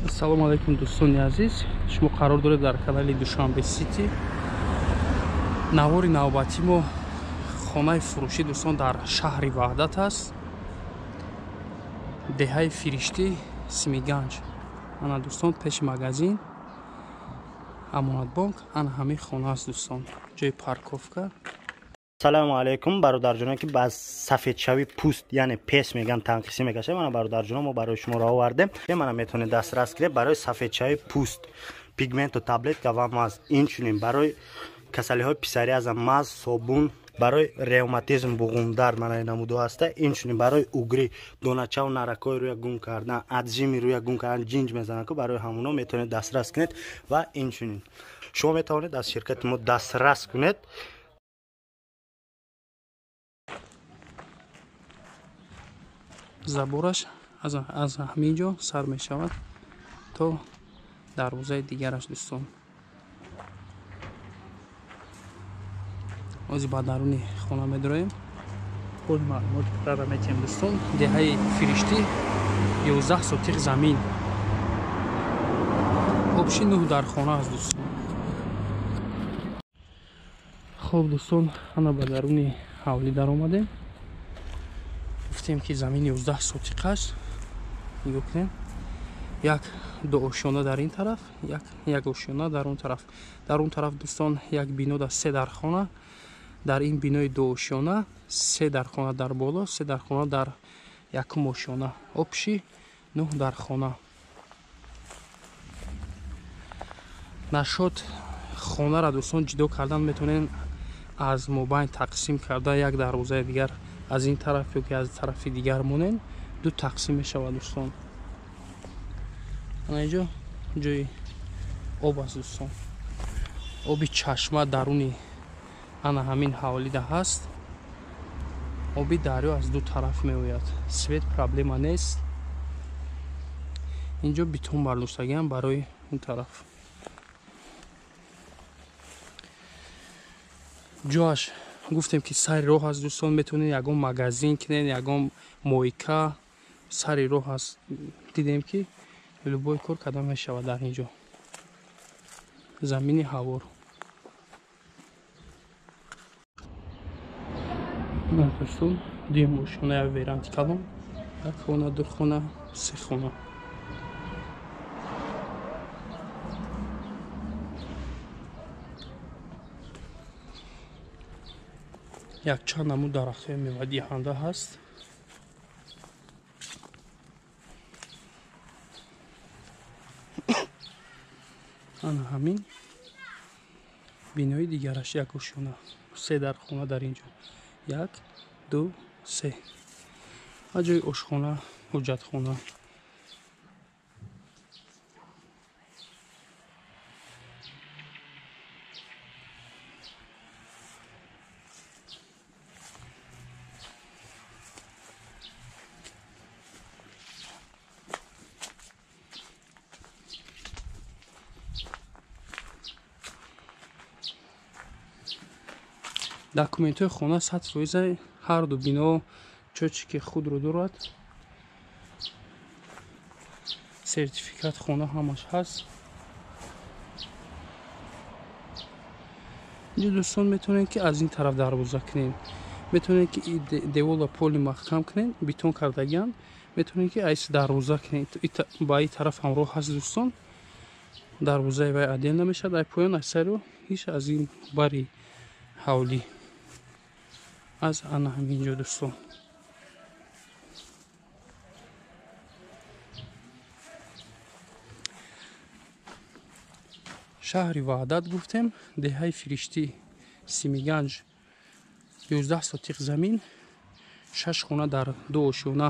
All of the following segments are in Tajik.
Ассалому алайкум дӯстони азиз, шумо қарор доред дар канали Душанбе Сити. Навори навбатӣ мо хонаи фурӯшӣ дӯстон дар шаҳри Ваҳдат аст, деҳаи Фириштӣ, Симиганҷ. Ана дӯстон, пеши магазин Амонатбонк, ана ҳамин хона аст дӯстон, ҷои парковка. Салому алайкум бародарҷонон, ки ба сафедшавии пӯст, яъне пес меган, танқисӣ мекашад. Мана бародарҷонон, мо барои шумо овардем. Мана метавонед дастрас кунед барои сафедшавии пӯст, пигменту таблетка ва маз. Инчунин барои касалиҳои псориаза маз, собун, барои ревматизм, буғумдард, мана намудо ҳаста. Инчунин барои угри, доначаву наракҳои рӯя гум кардан, аджими рӯя гум кардан, ҷинҷ мезананд, ку барои ҳамуно метавонед дастрас кунед. Ва инчунин шумо метавонед аз ширкати мо дастрас кунед. Забораш аз ҳамин ҷо сар мешавад то дарвозаи дигараш дӯстон. Ҳозир ба даруни хона медроем, боз маълумот рара метиҳем дӯстон. Деҳаи Фириштӣ, 11 сотиқ замин, обши 9 дар хона аст дӯстон. Хоб дӯстон, ана ба даруни ҳавлӣ даромадем. Гуфтем ки замин 11 сотиқ аст. Нигоҳ кунем, як ду ошёна дар ин тараф, як ошёна дар он тараф. Дар он тараф дӯстон як бино дар 3 дархона, дар ин бинои ду ошёна 3 дархона дар боло, 3 дархона дар якум ошёна, обши 9 дархона. Нашод хонара дӯстон ҷудо кардан метавонем, аз мобайн тақсим карда як дарвозаи дигар аз ин тараф ё ки аз тарафи дигар монем, ду тақсим мешавад дӯстон. Ана инҷо ҷои об аст дӯстон, оби чашма даруни ана ҳамин ҳавлида ҳаст. Оби дарё аз ду тараф меояд, свет проблема нест. Инҷо битон бардоштагиам барои он тараф. Ҷоаш гуфтем ки сари роҳ аст дӯстон, метавонед ягон магазин кунед, ягон мойка, сари роҳ аст. Дидем ки любой кор карда мешавад дар ин ҷо. Замини ҳавор. Дӯстон, дуюм ошёна, як веранди калон, як хона, ду хона, се хона. Якчанд намуд дарахтҳои мевадиҳанда ҳаст. Ана ҳамин бинои дигараш, як ошёна, 3 дархона дар ин ҷо, 1, 2, 3. Ва ҷои ошхона, ҳуҷҷатхона. Документҳои хона 100%, ҳар ду бино чочи ки худро дорад, сертификат хона ҳамаш ҳаст. Инҷо дӯстон метавонед ки аз ин тараф дарвоза кунед, метавонед ки девола поли маҳкам кунед, битон кардагиан, метавонед ки айс дарвоза кунед. Ба ин тараф ҳам роҳ ҳаст дӯстон, дарвозаи вай отдел намешавад, ай поён ай сару ҳеч аз ин бари ҳавлӣ аз ана ҳамин ҷо дӯстон. Шаҳри Ваҳдат гуфтем, деҳаи Фириштӣ, Симиганҷ, 11 сотиқ замин, 6 хона дар ду ошёна.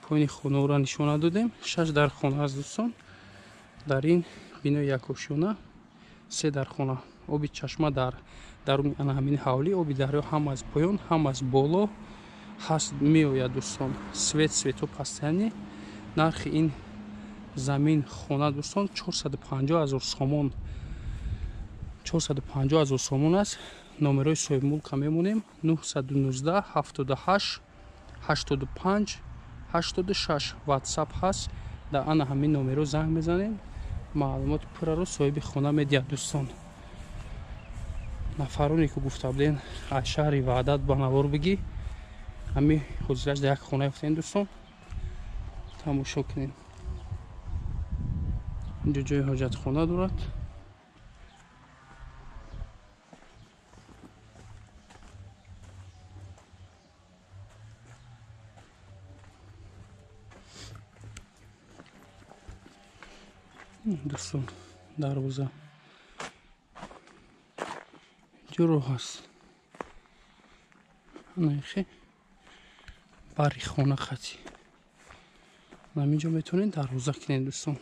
Поёни хонаро нишона додем, 6 дар хона аст дӯстон. Дар ин бинои як ошёна 3 дар хона. Оби чашма дар даруни ана ҳамин ҳавлӣ, оби дарё ҳам аз поён ҳам аз боло ҳаст меояд дӯстон. Свет светҳо пастаяни. Нархи ин замин хона дӯстон 450 000 сомон, 450 000 сомон аст. Номерои соҳибмулка мемонем: 919 78 85 86. WhatsApp ҳаст. Дар ана ҳамин номеро занг мезанем, маълумоти пурраро соҳиби хона медиҳад дӯстон. Нафароне ки гуфта буден аз шаҳри Ваҳдат ба навор бигӣ, ҳами ҳозираш дар як хона ёфтем дӯстон, тамошо кунем. Инҷо ҷои ҳоҷатхона дорад. Дӯстон, дарвоза инҷо роҳ аст. Анахе бари хона хати ҳаминҷо метавонед дарвоза кунед дӯстон.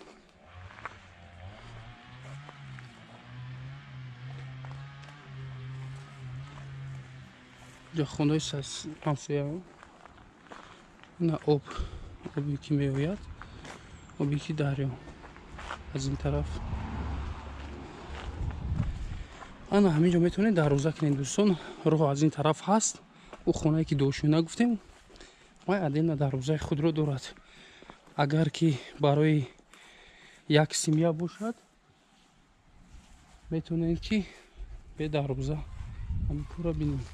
Инҷо хонаи ҳамсоя, ина об, оби ки меояд, оби ки дарё аз ин тараф. Ана ҳаминҷо метавонед дарвоза кунед дӯстон. Роҳ аз ин тараф ҳаст. Ӯ хонае ки дошона гуфтем, вай отдельно дарвозаи худро дорад. Агар ки барои як семья бошад, метавонед ки бе дарвоза ҳамин пурра бинед.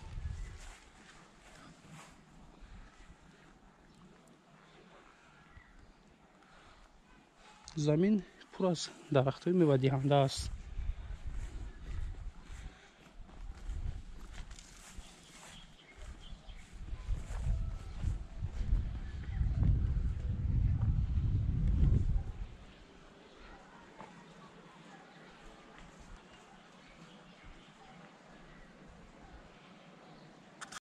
Замин пур аз дарахтҳои мевадиҳанда аст.